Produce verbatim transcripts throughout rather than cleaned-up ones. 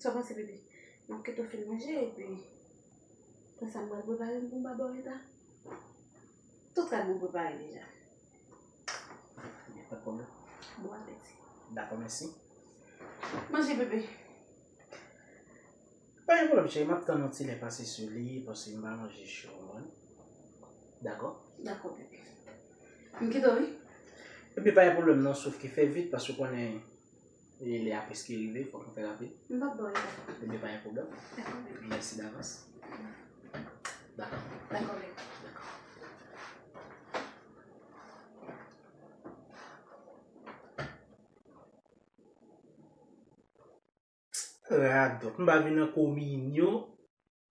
Sa panse, bebe? M ap kite w fin manje, epi apre sa, m pral prepare m pou m ba bò reta. Tout rad mwen prepare deja. Pa de pwoblèm. Bon apeti. Dakò, mèsi. Manje, bebe. Pa gen pwoblèm, cheri, m ap tann yon ti lè pase sou li, paske m pa manje cho, w konprann? Dakò? Dakò, bebe. M kite w, wi. Epi pa gen pwoblèm, non, sof ke fè vit, paske w konnen, e, lè a prèske rive, fòk nou fè rapid. M p ap ba w reta. Ebyen, pa gen pwoblèm. Dakò, bebe. Mèsi davans. Dakò. Dakò, bebe. Dakò. Radòt, m pa vin nan kominyon,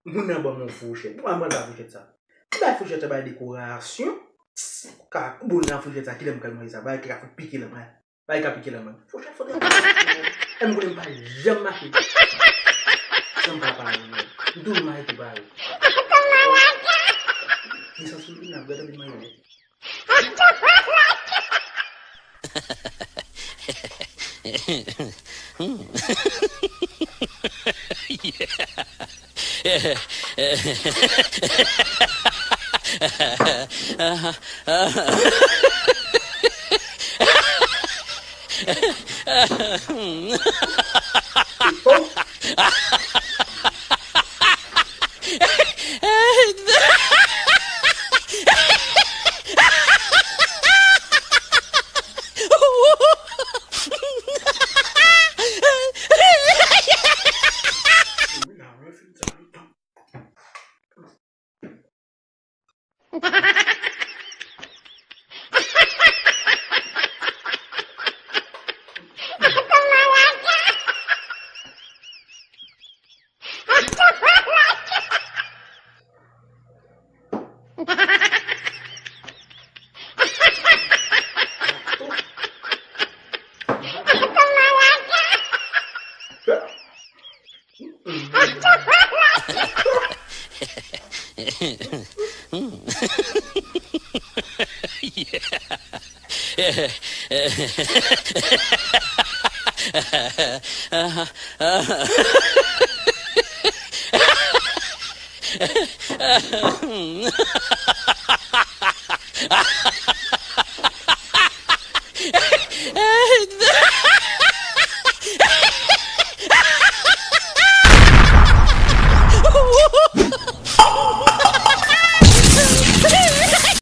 moun nan ban m yon fouchèt. Mwen, mwen pa fouchèt sa. M bay fouchèt sa bay dekorasyon. Ka bon nan fouchèt sa, kilè m pral manje sa? Bay ki ka fout pike nan mwen. Bay ka pike nan mwen. Fouchèt fout nan mwen. E m konnen m pa janm mache. San m pa pare. M toujou mache tou pare. Li santi m ap gade mwen.